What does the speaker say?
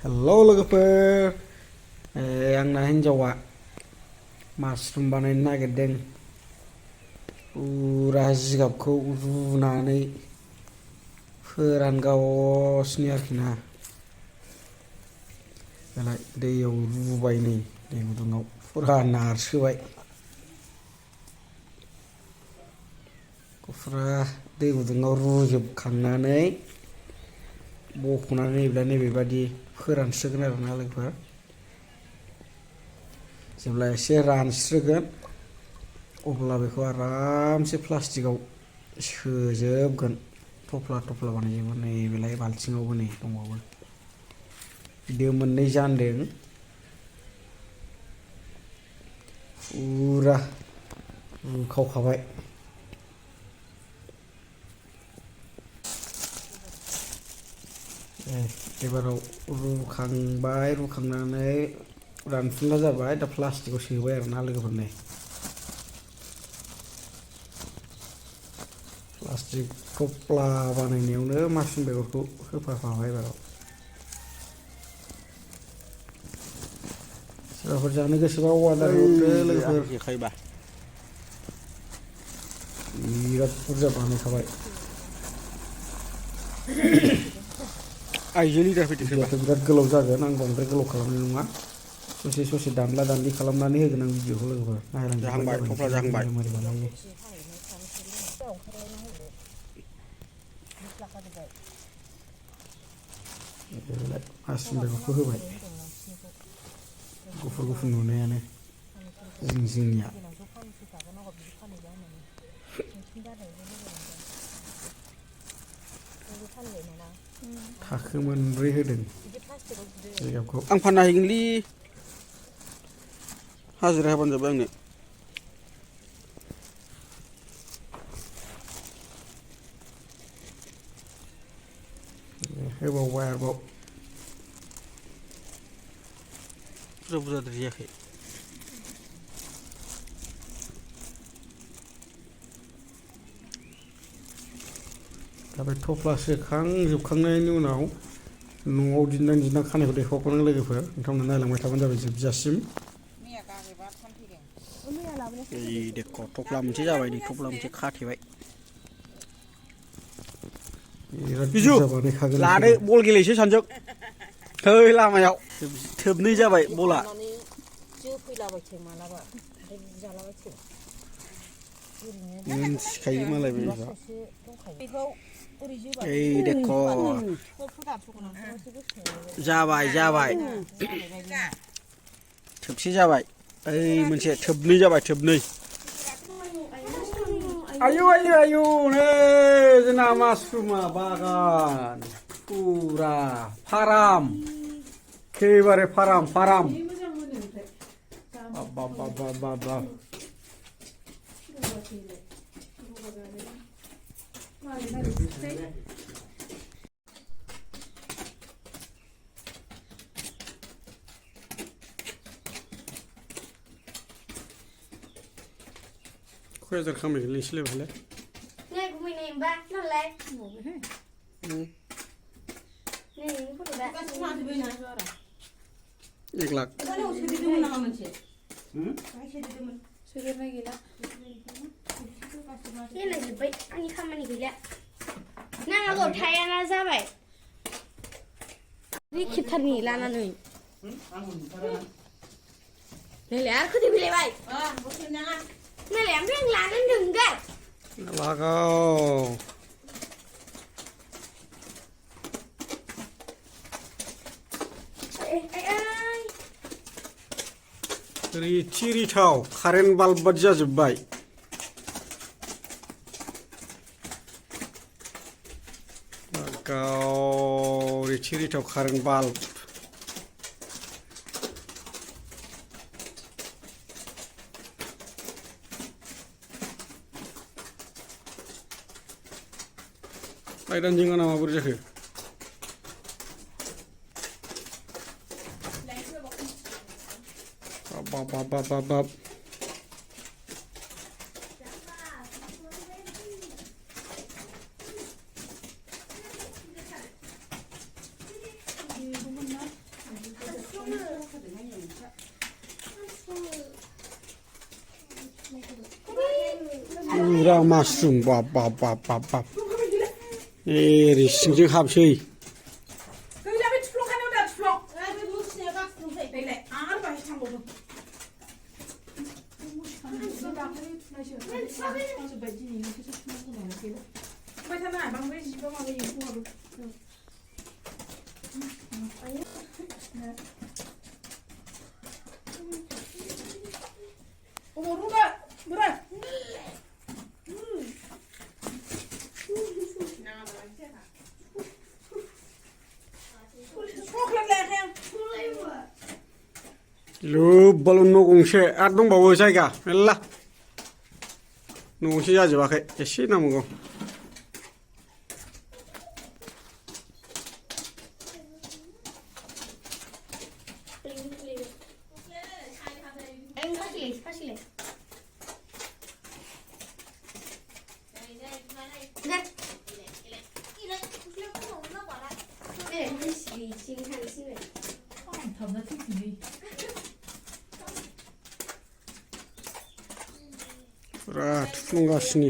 Hello लोगोफोर आंना हिन्जावा मासरुम बानायनो नागिरदों फुरा जिगाबखौ रुनानै फोरानगासिनो आरोखि ना दालाय दैयाव रुबाय नै दै गुदुङाव फुरा नारसोबाय फुरा दै गुदुङाव रुजोबखांनानै बख'नानै नैबेबादि फोरानस्रोगोन आरोना लोगोफोर जेब्ला एसे रानस्रोगोन अब्ला बेखौ आरामसे प्लास्टिकआव सोजोबगोन थफ्ला थफ्ला बानायजोबगोन नैबेलाय बाल्थिङावबो नै दंबावो दो मोननै जानदों फुरा रुखावखाबाय एबाराव रुखांनानै रानफुनला जाबाय दा प्लास्टिकआव सोबाय आरोना लोगोफोर नै प्लास्टिक थफ्ला बानायनायावनो मासरुम बेगरखौ होफाखाबाय एबाराव सोरबाफोर जानो गोसोबा अर्डार हरदो लोगोफोर बिराद बुरजा बानायखाबाय आइजो लिडार फैदों सोरबा बिराद गोलाव जागोन आं बांद्राय गोलाव खालामनाय नङा ससे ससे दानला दानलि खालामनानै होगोन आं भिडिअखौ लोगोफोर जाहांबाय थफ्ला जाहांबाय मासरुम बेगरखौ होबाय गुफुर गुफुर नुनायानो जोंनिया थाखो मोनब्रै होदों जिगाबखौ आं फानना हैगोनलै हाजिरा होबानो जाबाय आंनो होबावबाय आरोबाव बुरजा बुरजाद्राय जायाखै दा बे थफ्ला सोखांजोबखांनायनि उनाव न'आव दिन्दां खानायखौ देखायबावगोन नों लोगोफोर नोंथांमोना नायलांबाय थाबानो जाबाय जोबजासिम देख' थफ्ला मोनसे जाबाय नै थफ्ला मोनसे खाथेबाय बिजु लादो बल गेलेसै सानजों है लामायाव थोबनै जाबाय बला मिन्थिखायो मालाय बेखौ देख' जाबाय थोबसे जाबाय ओइ मोनसे थोबनै जाबाय थोबनै आयु नै जोंना मासरुमा बागान फुरा फाराम एखेबारे फाराम बाब क'क्राझार खामायगोन नोंसोरलाय बेलाय एक लाख आंनि खामानि गैला नाङागौ थायाना जाबाय खेबथारनि लानानै नायलाय आरो खोदै फैलायबाय नायलाय ओमफ्राय आं लानानै दोनगोन लागाव रिथि रिथाव कारेन्ट बाल्ब बादि जाजोब्बाय लागाव रिथि रिथाव कारेन्ट बाल्ब लाइदान जिङा ना माबोरै जाखो बाब फुरा मासरुम बाब बाब बाब बाब बाब एरै सिंजों हाबसै गैला बे थुफ्लंखानायाव दा थुफ्लं बे मुसिनाया गाखोनो फैलाय आरो बाहाय थांबावदों थांजोब्बाय दिनैनिखौसो थुफ्लंगोन गैला ओमफ्राय थाना बांद्राय जिबा माबायो एम्फौआबो अबाव रुगा बोराय चक्लेट लायाखै आं लोब्बाल' न' गंसे आरो दंबावो जायगा मेरला न' गंसे जाजोबाखै एसे नांबावगौ फुरा थुफ्लंगासिनो